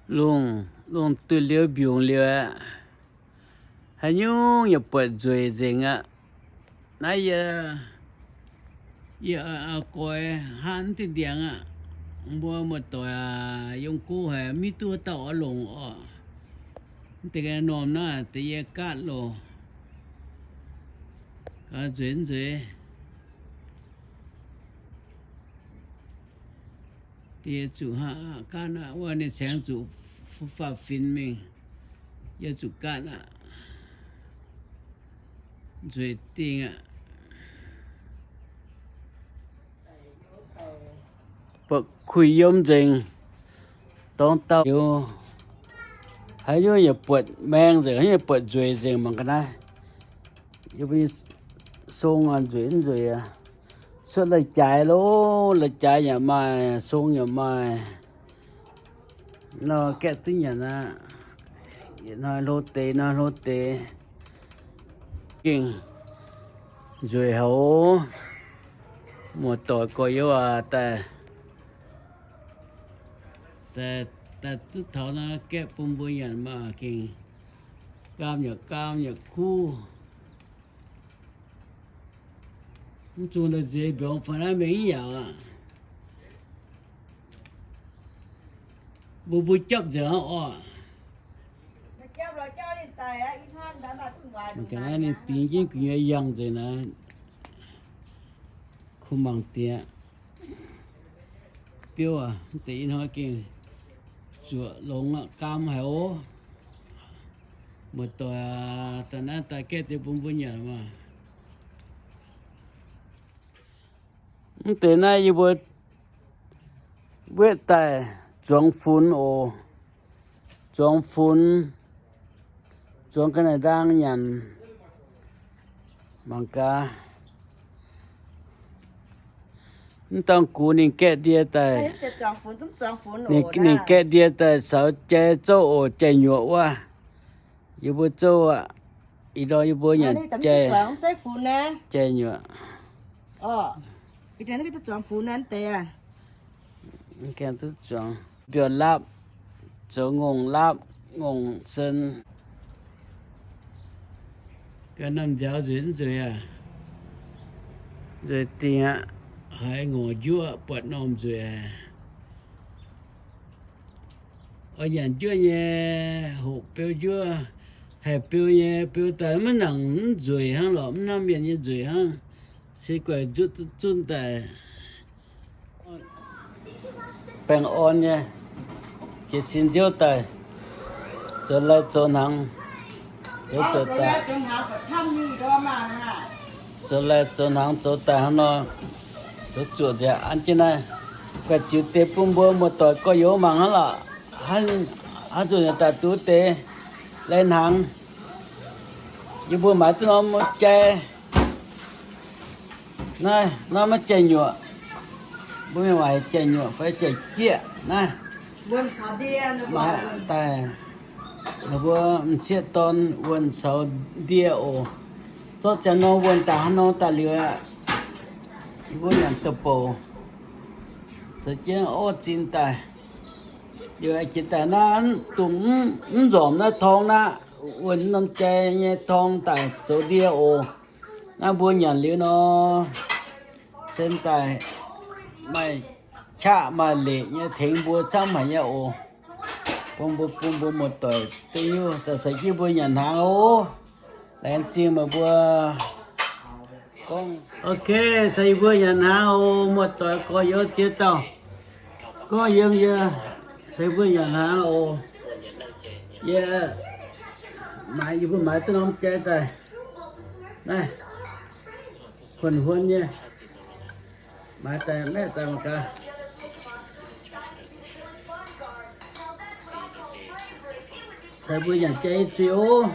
Lungh, lungh duih liuz mbiungc liuz aqv. Haaix nyungc yaac buatc nzueic nzengc aqv. Naaiv yie, yie oix goix hnangv diuh ndiangx aqv. Mbuo muoz-doic aac, yiem go haic, mv hiuv duqv haaix dauh oix longc orqc. Mv deix norm naaiv deix yie gaatv loh. Gaax nzueic nzueic. Diex zuqc hnangv aqv, gaanv aqv, wuov ninh caengx zuqc faaux-finx mingh, yie zuqc gaanv aqv. Nzueic dingh aqv. Buatc kuih yiem nzengc, dorngx dauh liuz, haaix nyungc yaac buatc maeng nzengc, haaix nyungc yaac buatc nzueic nzengc mangc gaax naaiv. Yie mbuo nyei song aac nzueic mv nzueic aac. Cuotv lai-jaaix loh, lai-jaaix yaac maaih, song yaac maaih. Nor gaeqv duqv nyanc aqv. Yietc hnoi hlo deix, hnoi hlo deix. Gengh nzueic haic oc. Muoz-doic gorx-youz aac, daaih, daaih, daaih duqv taux naaiv gaeqv bun mbuo nyanc maah, gengh gaam yaac gaam yaac kuv. Mv zungh daaih nzeix mbiorngz faaux naaiv mingh mv yaac aqv. Mbuo mbuo japv nzengc aqv orqc. Mangc gaax naaiv ninh bingx jienv gu'nyuoz yangh nzengc naaiv. Kuh mangc diex. Biouv aac, mv deix ih hnoi gengh zuoqc longx aqv, gaam haic oc. Muoz-doic aac, daaih naaiv daaih gaeqv deix bun mbuo nyanc maah. Mv deix naaiv yie mbuo wetv daaih zuangx funx oc. Zuangx funx, zuangx ga'naaiv-ndaang nyanc. Mangc gaax. Mv dangh gux ninh gaeqv ndie daaih, ninh gaeqv ndie daaih caux jai zouv oc, jai nyuoqc wuov. Yie mbuo zouv aqv. Ih ndorm yie mbuo nyanc jai, jai nyuoqc. Biouv-lapv, zoux ngongh lapv, ngongh sen. Ga'naaiv nziaaux nzueic mv nzueic aac? Nzueic dingh aqv. Haiz ngorc njuov buatc norm nzueic aac. Oix nyanc njuov nyei, hoqc beu njuov, haih beu nyei, beu daaih maiv nangc mv nzueic hnangv lorqc, mv hnangv mienh nyei nzueic hnangv. Se guaih nzutv zunv daaih. Baengh orn nyei, jiez sin nziouv daaih, zoux lai zoux hnaangx, zoux zoux daaih, zoux lai zoux hnaangx zoux daaih hnangv nor, zoux zuoqc nziac an jienv naaiv, guaih ziux deix bun mbuo muoz-doic gorx-youz mangc hnangv lorqc. Hnangv zuqc daaih duqv deix lai hnaangx. Yie mbuo maaiz duqv norm jai. Naaiv, naaiv maiv jai nyuoqc. Mbuo mingh waaic jai nyuoqc fai jai jieqv naaiv. Maaiz daaih, ninh mbuo m'sieqv dorn wuonh caux ndie oc. Zorqv ziangx nor wuonh daaih hnangv nor daaih liuz aqv. Yie mbuo nyanc douh bouc, zoux jienv orv zin daaih. Liuz jiex daaih naaiv dongh mv nzormc naaiv torng naaiv, wuonh norm jai nyei torng daaih zoux ndie oc. Naaiv mbuo nyanc liuz nor, sen daaih maaih qaqv maaih leqc nyei tengx mbuo camv haic nyei oc. Bun mbuo, bun mbuo muoz-doic duqv hiuv daaih caux jienv mbuo nyanc hnaangx oc. Laengz zingh meih mbuo. Ok, caux yie mbuo nyanc hnaangx oc, muoz-doic gorx-youz ziex dauh. Gorngv yiem yie, caux yie mbuo nyanc hnaangx oc. Yie maaiz, yie mbuo maaiz duqv norm jai daaih. Naaiv, huonc huonc nyei. Maaiz daaih maeqv daaih mangc gaax. Caux mbuo nyanc jai zuiz oc.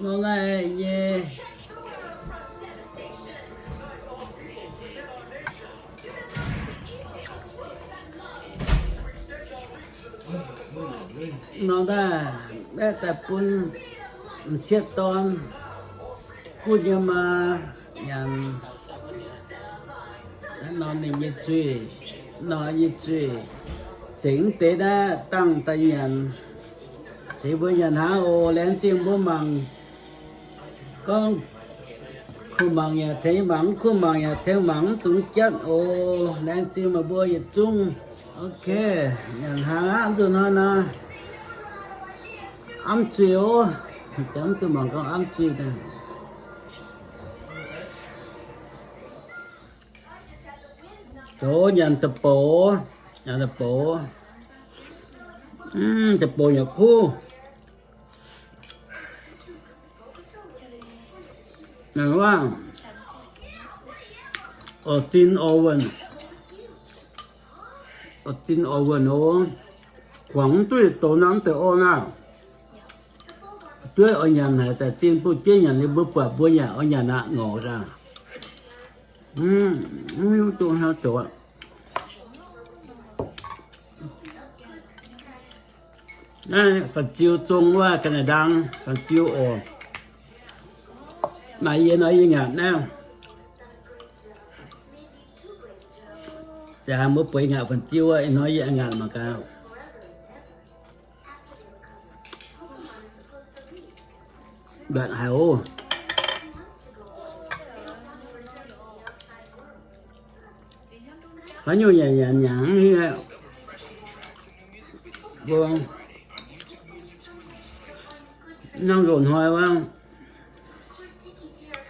Nor naaiv nyei. Nor naaiv maeqv daaih bun m'sieqv dorn guv nyei maa nyanc. Naaiv nor ninh nyei zuiz, nor nyei zuiz. Zengc deix naaiv dangh daaih nyanc. Tengx mbuo nyanc hnangv oc. Laengz zingh mbuo mangc. Gorngv kuh mangc yaac tengx mangc, mv kuh mangc yaac tengx mangc, mv dungx jatv oc. Laengz zingh meih mbuo yietc zungv. Ok, nyanc hnangv aqv, nzunc hnoi nor. Amv zuiz oc. Jangx duqv mangc gorngv amv zuiz daaih. Zoux nyanc da'bouc, nyanc da'bouc. Mv, da'bouc yaac kuv. Nyanc wuov, orv zinh orv wuonh, orv zinh orv wuonh oc. Guangc mv duqv yietc douz nor mv deix orv naaiv. Dueiv oix nyanc haic, daaih zinh bung jienv nyanc liuz mbuo buatc mbuo yaac oix nyanc aqv, ngorc daaih. Mv, mv hiuv duqv hnangv zoux aqv. Naaiv fun-ziu zong wuov ga'naaiv ndaang fun-ziu oc. Maaih yie nor yie ngaatc naaiv. Ziangh mbuo bueix ngaatc fun-ziu wuov, ih hnoi yie ngaatc mangc gaax. Mbatc haic oc. Haaix nyungc nyanc nyanc nyanc hnangv hingh aqv. Mbuo hnangv loz-hnoi wuov,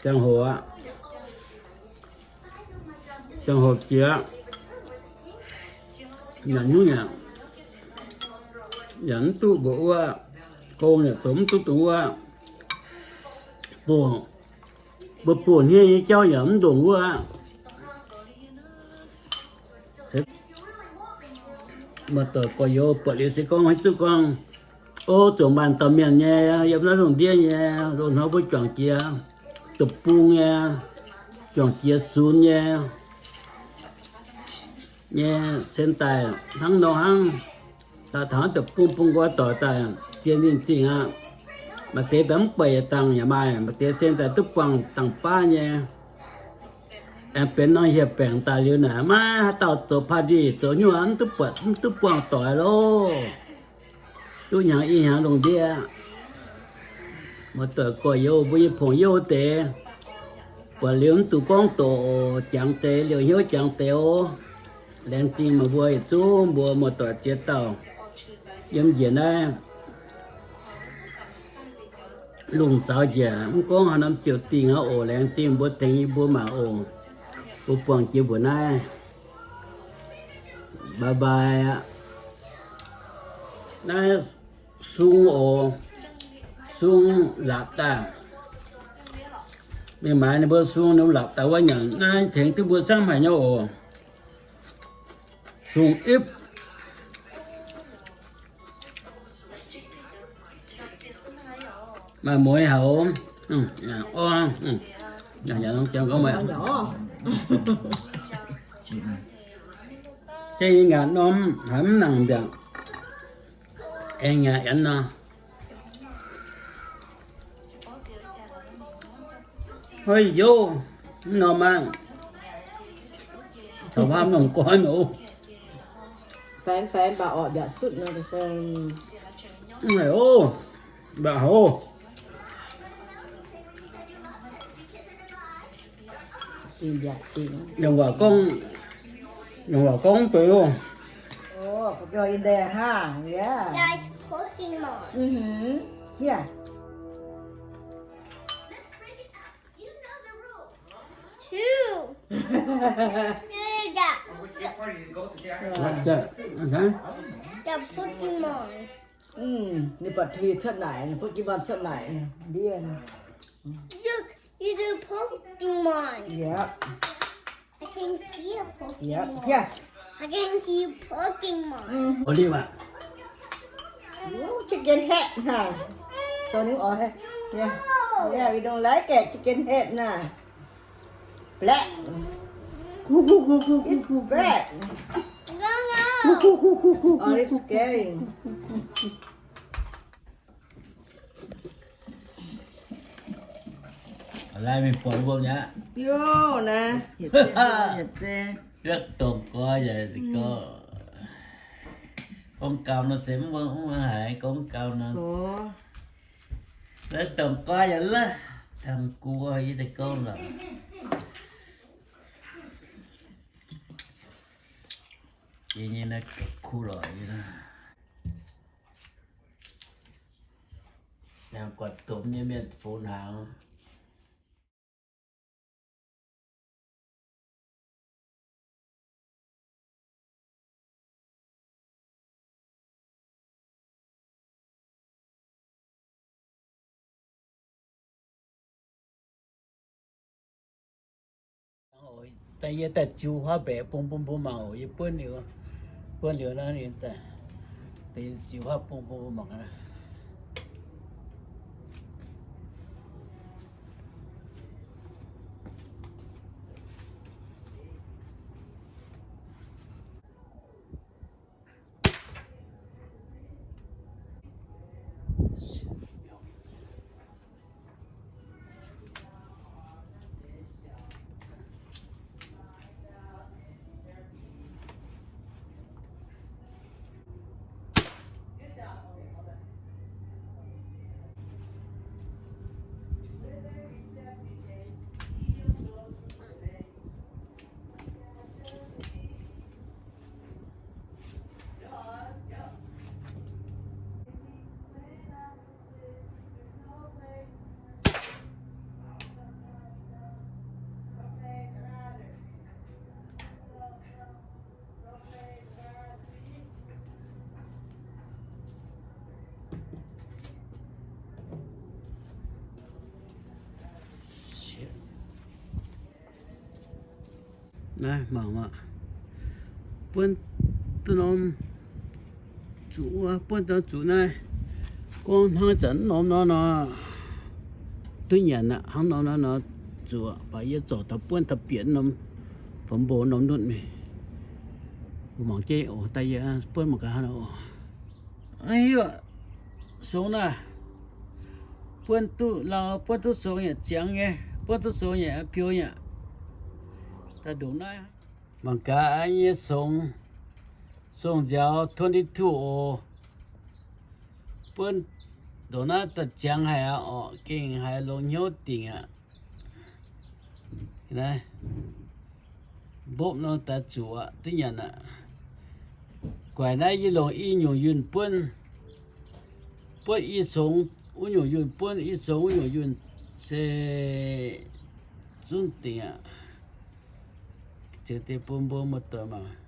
ziangh hoc aqv, ziangh hoc jiex aqv, nyanc nyungc nyanc, nyanc mv duqv mbuoqc wuov, gong yaac zoux mv duqv dongh wuov, buoz, mbuo buoz hniev nyei jauv yaac mv ndongc wuov aqv. Muoz-doic gorx-youz buatc liuz se gorngv hiuv duqv gorngv, o, zuqc maanc dauh mienh nyei, yiem naaiv lungh ndiev nyei, loz-hnoi mbuo juangc jiex deic-bung nyei, juangc jiex sunx nyei, nyei sen daaih hnangv nor hnangv. Daaih taux deic-bung bung nqoi doic daaih zien ninh zingh aqv. Maaih deix daaih mv buatc yietc dangh yaac maaih, maaih deix sen daaih duqv buangh dangh baav nyei. Aengx benx norm hieh baengc daaih liuz naaic, maiv haaix dauh zoux party zoux nyungc mv duqv buatc, mv duqv buangh doic loh. Duqv hnyangx i hnyangx lungh ndiev. Muoz-doic gorx-youz mbuo nyei pongx youh deix, buatc liuz mv zuqc gorngv doqc oc, jangx deix, liouh hnyouv jangx deix oc. Laengz zingh meih mbuo yietc zungv mbuo muoz-doic ziex dauh yiem njiec naaiv lungh zaux njiec, mv gorngv haaix norm ziouc dingh aqv oc. Laengz zingh mbuo tengx yie mbuo mangc oc. Mbuo buangh jiex mbuoqc naaiv. Bye bye aqv. Naaiv sung oc. Sung laapc daaih. Mingh maaiz ninh mbuo sung ninh mbuo laapc daaih wuov nyanc naaiv tengx duqv mbuo samv haic nyei oc. Sung ipv. Maaih mueiz haic oc. Orv, jangx gorngv meih. Jeng ngaatc norm haiz mv nangc mbiaangc. Aengx ngaatc yaac nor. Hoi yoc, mv norm aqv. Taux haav norm goiv nor. Faix faix mbaac orqc mbiaauc sutv nor. Mv haic oc. Mbaac haic oc. Ninh waac gorngv, ninh waac gorngv deix oc. Oh, Pokemon in there, huh? Yeah. Yeah, it's Pokemon. Mm-hmm. Yeah. Two. Two, yeah. What's that? Okay. Yeah, Pokemon. Mm, ninh buatc tui cuotv naaic, ninh Pokemon cuotv naaic, ndiev. Look, you do Pokemon. Yep. I can see a Pokemon. Yep. Yeah. I can see Pokemon. Mm. Olive ah. Ooh, chicken head, huh? So you all have, yeah. No. Yeah, we don't like it, chicken head, nah. Black. It's black. No, no. Olive scary. Lai mingh buatc mbuo mi'aqv. Yo, naaiv, yietc zei, yietc zei. Lietv dongh gorx yaac gorx. Gorngv gau nor se mv haiz gorngv gau nor. La'dongh guai yaac la'dongh guai yie daaih gorngv lorqc. Yie nyei naaiv kuv lorqc. Yie naaiv guatc domh nyei mienh fungx hnaangx. Daaih yie daaih ziux huaav mbaeqc bung bun mbuo mangc oc. Yie buonv liuz, buonv liuz naaiv ninh daaih ziux huaav bung bun mbuo mangc. Naaiv mangc maah, buonv duqv norm zuqc wuov, buonv daaih zuqc naaiv. Gorngv hnangv zanc norm nor nor, duqv nyanc aqv. Hnangv norm nor nor zuqc, baac yie zorc taux buonv daaih bieqc norm, fomx mbo norm nutv mingh. Mbuo mangc jienv oc, daaih yie buonv mangc gaax hnangv nor oc. Hiuv, songx naaiv, buonv duqv lauh, buonv duqv songx yaac ziangx nyei, buonv duqv songx yaac piou nyei. Daaih ndongc naaiv, mangc gaax nyei songx, songx nziaaux twenty-two oc. Buonv ndongc naaiv daaih ziangx haic aqv orqc, gengh haiz longx hnyouv dingc aqv. Naaiv mbopv nor daaih zuqc aqv, duqv nyanc aqv. Guaix naaiv yie longc i nyungc yunh buonv, buonv i songx wuov nyungc yunh buonv, i songx wuov nyungc yunh se zunv dingc aqv. Ziouc deix bun mbuo muoz-doic mangc.